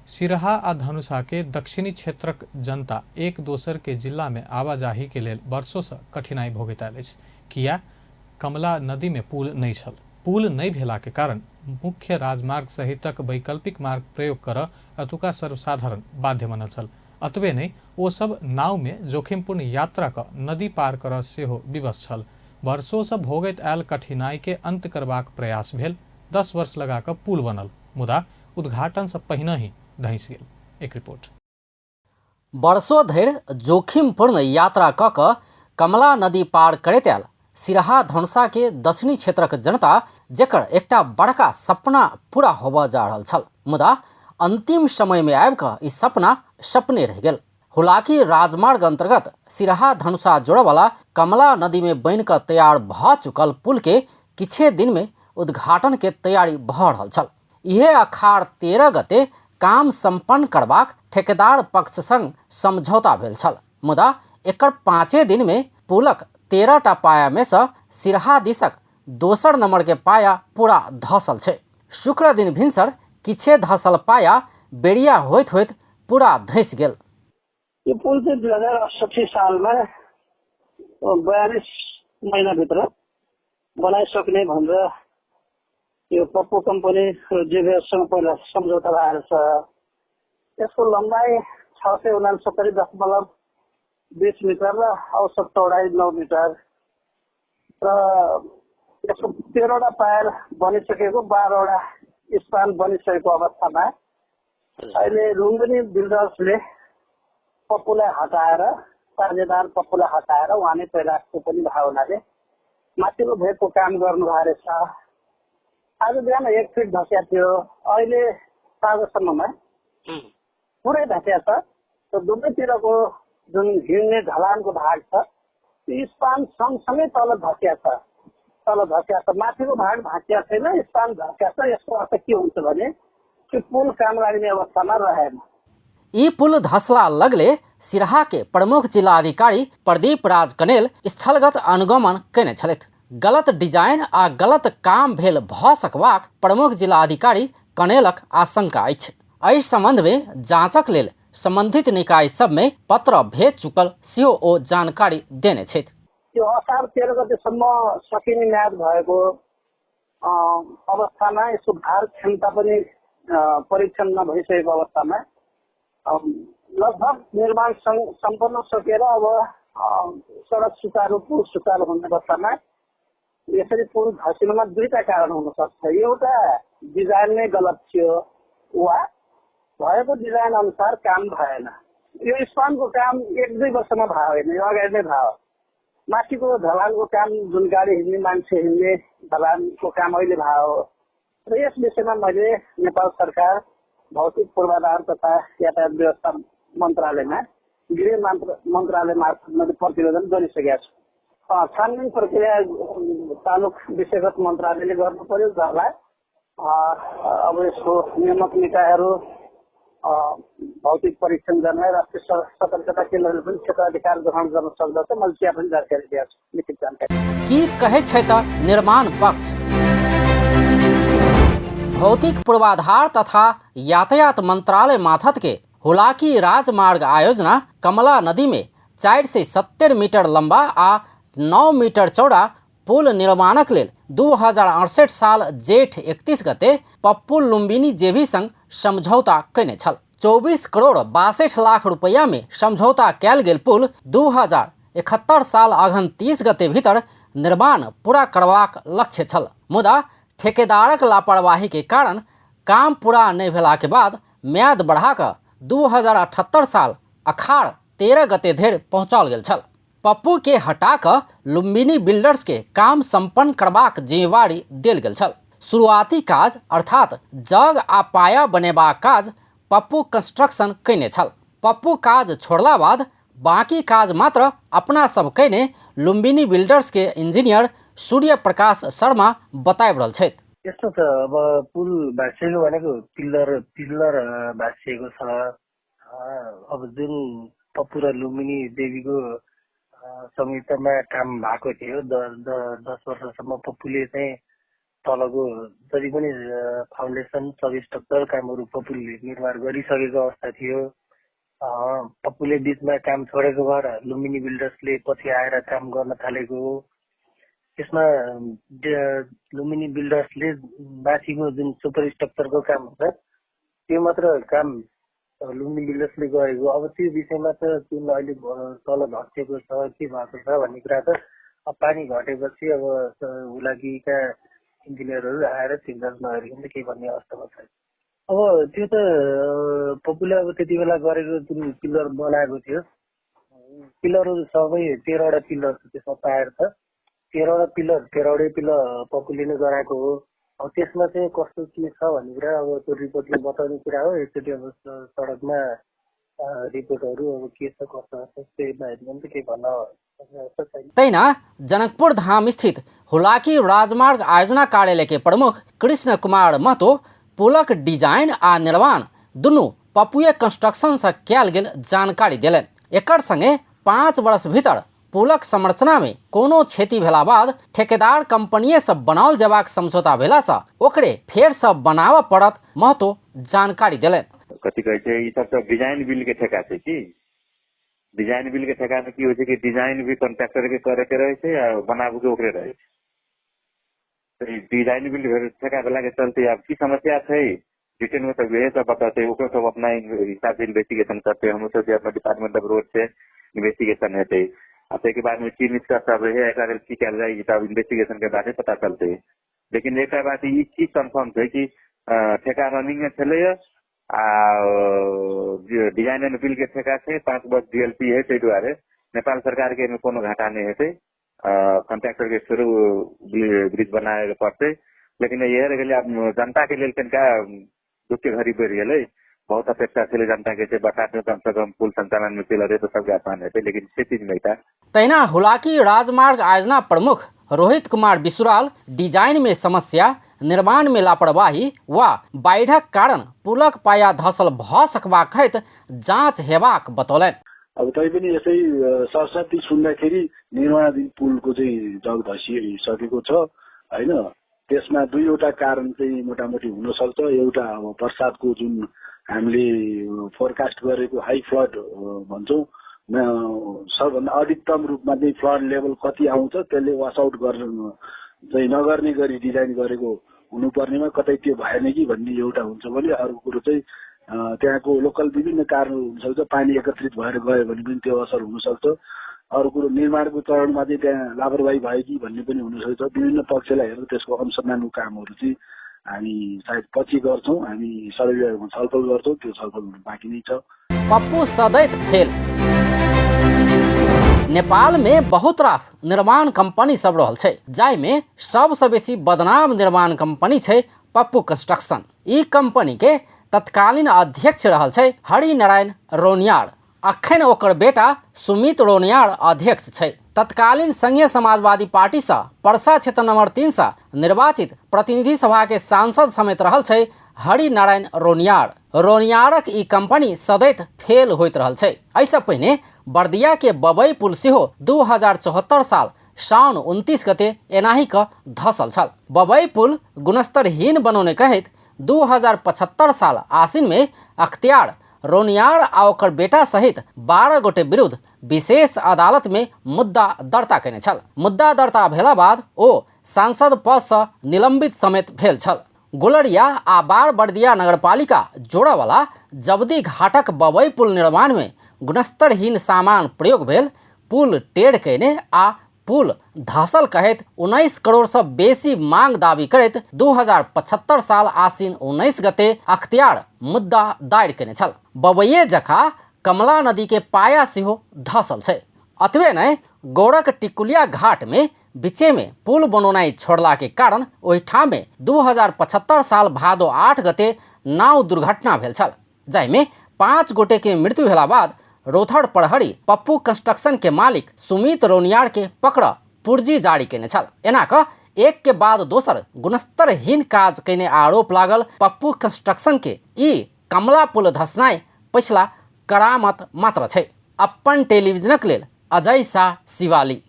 सिरहा आ धनुषा के दक्षिणी क्षेत्रक जनता एक दोसर के जिला में आवाजाही के लेल वर्षों से कठिनाई भोगैत आयल अछि। किया कमला नदी में पुल नहीं छल। पुल नहीं भेला के कारण मुख्य राजमार्ग सहितक वैकल्पिक मार्ग प्रयोग कर अतुका सर्वसाधारण बाध्य बनल छल। अतबे नहीं, ओ सब नाव में जोखिमपूर्ण यात्रा क नदी पार कर सेहो विवश छल। वर्षों से भोगैत आयल कठिनाई के अंत करबाक प्रयास भेल। 10 वर्ष लगा कऽ पुल बनल, मुदा उद्घाटन से पहिने ही धंसि गेल। एक रिपोर्ट। वर्षों धरि जोखिमपूर्ण यात्रा कऽ कऽ कमला नदी पार करैत आयल सिरहा धनुषा के दक्षिणी क्षेत्रक जनता, जेकर एकटा बड़का सपना पूरा होबऽ जा रहल छल, मुदा अंतिम समय में आबि कऽ ई सपना सपने रहि गेल। हुलाकी राजमार्ग अंतर्गत सिरहा धनुषा जोड़ऽवाला कमला नदी में बनि कऽ तैयार भऽ चुकल पुल के किछे दिन में उद्घाटन के तैयारी भऽ रहल छल। इहे अखाड़ 13 गते काम संपन्न करबाक ठेकेदार पक्ष संग समझौता भेल छल, मुदा एकर 5 दिन में पुलक 13 टा पाया में सँ सिरहा दिसक दोसर नंबर के पाया पूरा धसल छै। शुक्र दिन भिनसर किछे धसल पाया बेरिया होइत होइत पूरा धसि गेल। यो पुल चाहिँ 2068 सालमा 42 महिनाभित्र बनाइसक्ने भनेर यो पप्पू कम्पनी र जेभिएससँग पहिला सम्झौता भएर छ। यसको लम्बाइ 669.20 मिटर र औसत चौडाइ 9 मिटर र यसको 13वटा पायर बनिसकेको, 12वटा स्पान बनिसकेको अवस्थामा अहिले लुम्बिनी बिल्डर्सले पप्पूलाई हटाएर, साझेदार पप्पूलाई हटाएर उहाँ नै पहिलाको पनि भएको हुनाले माथिल्लो भेगको काम गर्नुभएको रहेछ। आज बिहान 1 फिट धस्या थियो, अहिले साँझसम्ममा पुरै धस्या छ। त्यो दुवैतिरको जुन हिँड्ने ढलानको भाग छ त्यो स्पान सँगसँगै तल धस्या छ, तल धस्या छ, माथिको भाग भाँचिया छैन, स्पान धस्या छ। यसको अर्थ के हुन्छ भने त्यो पुल काम लाग्ने अवस्थामा रहेन। ई पुल धसला लगले सिरहा के प्रमुख जिलाधिकारी प्रदीप राज कनेल स्थलगत अनुगमन केने छलथि। गलत डिजाइन आ गलत काम भेल भऽ सकबाक प्रमुख जिलाधिकारी कनेलक आशंका अछि। एहि संबंध में जांचक लेल संबंधित निकाय सब में पत्र भेज चुकल सेहो ओ जानकारी देने छथि। यो असार 13 गतेसम्म सकिने म्याद भएको अवस्थामा यसको भार क्षमता पनि परीक्षण नभइसकेको अवस्थामा लगभग निर्माण सम्पन्न सकेर अब सडक सुचारू, पुल सुचारू हुने अवस्थामा यसरी पुल धसिनुमा दुईटा कारण हुन सक्छ। एउटा डिजाइन नै गलत थियो वा भएको डिजाइन अनुसार काम भएन। यो स्पानको काम 1-2 वर्षमा भयो होइन, यो अगाडि नै भयो। माथिको ढलानको काम जुन गाडी हिँड्ने, मान्छे हिँड्ने ढलानको काम अहिले भयो। र यस विषयमा मैले नेपाल सरकार भौतिक पूर्वाधार तथा यातायात व्यवस्था मन्त्रालयमा गृह मन्त्रालय मार्फत मैले प्रतिवेदन गरिसकेको छु। छानबिन प्रक्रिया तालुक विषयगत मन्त्रालयले गर्नु पर्यो, गर्ला। अब यसको नियामक निकायहरू, भौतिक परीक्षण गर्ने राष्ट्रिय सतर्कता केन्द्रले पनि क्षेत्राधिकार ग्रहण गर्न सक्दछ। मैले त्यहाँ पनि जानकारी दिएको छु, लिखित जानकारी। की कहै छै त निर्माण पक्ष? भौतिक पूर्वाधार तथा यातायात मंत्रालय माथत के हुलाकी राजमार्ग आयोजना कमला नदी में 470 मीटर लंबा आ 9 मीटर चौड़ा पुल निर्माणक लेल 2068 साल जेठ 31 गते पप्पू लुम्बिनी जेभी संग समझौता कयने छल। 24 करोड़ 62 लाख रुपया में समझौता कयल गेल पुल 2071 साल अघन 30 गते भीतर निर्माण पूरा करबाक लक्ष्य छल, मुदा ठेकेदारक लापरवाही के कारण काम पूरा नहि भेला के बाद म्याद बढ़ा कऽ 2078 साल अखाड़ 13 गते धरि पहुँचाओल गेल छल। पप्पू के हटा कऽ लुम्बिनी बिल्डर्स के काम संपन्न करबाक जिम्मेवारी देल गेल छल। शुरुआती काज अर्थात जग आ पाया बनेबाक काज पप्पू कंस्ट्रक्शन कयने छल। पप्पू काज छोड़ला बाद बाकी काज मात्र अपना सब कयने लुम्बिनी बिल्डर्स के इंजीनियर सूर्य प्रकाश शर्मा बताबि रहल छथि। यस्तो छ, अब पुल भाँचिएको भनेको पिल्लर भाँचिएको छ। अब जुन पप्पू र लुम्बिनी देवीको संयुक्तमा काम भएको थियो, 10 वर्षसम्म पप्पूले चाहिँ तलको जति पनि फाउन्डेसन सब स्ट्रक्चर कामहरू पप्पुले निर्माण गरिसकेको अवस्था थियो। पप्पुले बिचमा काम छोडेको भएर लुम्बिनी बिल्डर्सले पछि आएर काम गर्न थालेको हो। त्यसमा लुम्बिनी बिल्डर्सले माथिको जुन सुपर स्ट्रक्चरको काम हुन्छ त्यो मात्र काम लुम्बिनी बिल्डर्सले गरेको। अब त्यो विषयमा त जुन अहिले तल धसेको छ के भएको छ भन्ने कुरा त अब पानी घटेपछि अब हुलाकीका इन्जिनियरहरू आएर चेकजाँच नगरिकन त केही भन्ने अवस्थामा छैन। अब त्यो त पप्पुले अब त्यति बेला गरेको जुन पिलर बनाएको थियो, पिलरहरू सबै 13वटा पिलर छ त्यसमा पाएर छ, 13वटा पिलर 13वटै पिलर पप्पुले नै गराएको हो। अब त्यसमा चाहिँ कस्तो के छ भन्ने कुरा अब त्यो रिपोर्टले बताउने कुरा हो। एकचोटि अब सडकमा रिपोर्टहरू अब के छ कस्तो छ त्यसमा हेर्नु पनि त केही भन्न सक्ने अवस्था छैन। तहिना जनकपुर धाम स्थित हुलाकी राजमार्ग आयोजना कार्यालय के प्रमुख कृष्ण कुमार महतो पुलक डिजाइन आ निर्माण दुनू पप्पुए कंस्ट्रक्शन से कयल गेल जानकारी देलनि। एकर संगे 5 वर्ष भीतर पुलक संरचना में कोनो क्षति भेला बाद ठेकेदार कंपनीये से बनाओल जेबाक समझौता भेला से ओकरे फेर से बनाबऽ पड़त महतो जानकारी देलनि। कथी कहै छै ई सब तऽ डिजाइन बिल के ठेका छै की। डिजाइन बिल के ठेका में की होइ छै कि डिजाइन भी कॉन्ट्रैक्टर के करे के रहै छै आ बनाबऽ के ओकरे रहै छै। तऽ ई डिजाइन बिल ठेका भेला के चलते आब की समस्या छै डिटेल में तऽ उहे सब बतेतै, ओकरो सब अपना हिसाब से इन्वेस्टिगेशन करतै। हमरो सब जे अपना डिपार्टमेंट ऑफ रोड छै इन्वेस्टिगेशन हेतै आ ताहिके बाद में की निष्कर्ष आबै है एकरा लेल की कयल जाय ई सब इन्वेस्टिगेशन के बादे पता चलतै। लेकिन एकटा बात ई चीज कन्फर्म छै कि ठेका रनिंग में छलैया आ डिजाइन एंड बिल के ठेका छै, 5 वर्ष डीएलपी है, ताहि दुआरे नेपाल सरकार के एहिमे कोनो घाटा नहि हेतै। कॉन्ट्रैक्टर के फेरो ब्रिज बनाबे के पड़तै। लेकिन इएह रहि गेलै आब जनता के लेल तनिका दुख के घड़ी बढ़ि गेलै। बहुत अपेक्षा छलै जनता के बरसात में कम से कम पुल संचालन में चलि तऽ सबके आसान हेतै, लेकिन से चीज नहि था। तहिना हुलाकी राजमार्ग आयोजना प्रमुख रोहित कुमार बिसुराल डिजाइन में समस्या, निर्माण में लापरवाही वा बाढ़िक कारण पुलक पाया धसल भऽ सकबाक कहैत जांच हेबाक बतौलनि। अब तैपनि यसै सरस्वती सुन्दाखेरि निर्माणाधीन पुलको चाहिँ जग धसिसकेको छ होइन। त्यसमा दुईवटा कारण चाहिँ मोटामोटी हुन सक्छ। एउटा अब बर्सातको जुन हामीले फोरकास्ट गरेको हाई फ्लड भन्छौँ, सबभन्दा अधिकतम रूपमा चाहिँ फ्लड लेभल कति आउँछ त्यसले वास आउट गर्न चाहिँ नगर्ने गरी डिजाइन गरेको हुनुपर्नेमा कतै त्यो भएन कि भन्ने एउटा हुन्छ भने, अर्को कुरो चाहिँ त्यहाँको लोकल विभिन्न कारणहरू हुनसक्छ, पानी एकत्रित भएर गयो भने पनि त्यो असर हुनसक्छ। अरू कुरो निर्माणको चरणमा चाहिँ त्यहाँ लापरवाही भयो कि भन्ने पनि हुनसक्छ। विभिन्न पक्षलाई हेरेर त्यसको अनुसन्धानको कामहरू चाहिँ हामी सायद पछि गर्छौँ, हामी सबै विभागमा छलफल गर्छौँ, त्यो छलफल हुनु बाँकी नै छ। पप्पू सदैत फेल। नेपाल में बहुत रास निर्माण कंपनी सब रहल छै, जाहिमे सबसँ बेसी बदनाम निर्माण कंपनी छै पप्पू कंस्ट्रक्शन। ई कंपनी के तत्कालीन अध्यक्ष रहल छै हरिनारायण रौनियार। अखन ओकर बेटा सुमित रौनियार अध्यक्ष छै। तत्कालीन संघीय समाजवादी पार्टी से परसा क्षेत्र नंबर 3 से निर्वाचित प्रतिनिधि सभा के सांसद समेत रहल छै हरिनारायण रौनियार। रौनियारक ई कंपनी सदैत फेल होइत रहल छै। एहिसँ पहिने बर्दिया के बबई पुल सेहो 2074 साल साउन 29 गते एनाही क धसल छल। बबई पुल गुणस्तरहीन बनौने कहैत 2075 साल आसिन में अख्तियार रौनियार आ ओकर बेटा सहित 12 गोटे विरुद्ध विशेष अदालत में मुद्दा दर्ता कयने छल। मुद्दा दर्ता भेला बाद ओ सांसद पद से निलंबित समेत भेल छल। गुलरिया आ बार बर्दिया नगरपालिका जोड़ऽवला जबदी घाटक बबई पुल निर्माण में गुणस्तरहीन सामान प्रयोग भेल, पुल टेढ़ कयने आ पुल धसल कहैत 19 करोड़ से बेसी मांग दावी करैत 2075 साल आसिन 19 गते अख्तियार मुद्दा दायर कयने छल। बबैये जकाँ कमला नदी के पाया सेहो धसल छै। अतबे नहि, गौरक टिकुलिया घाट में बीचे में पुल बनौनाइ छोड़ला के कारण ओहिठाम में 2075 साल भादो 8 गते नाव दुर्घटना भेल छल, जाहिमे 5 गोटे के मृत्यु भेला बाद रोथड़ प्रहरी पप्पू कंस्ट्रक्शन के मालिक सुमित रौनियार के पकड़ पुर्जी जारी कयने छल। एना क एक के बाद दोसर गुणस्तरहीन काज कयने आरोप लागल पप्पू कंस्ट्रक्शन के ई कमला पुल धसनाइ पछिला करामत मात्र छै। अपन टेलीविजनक लेल अजय शाह, शिवाली।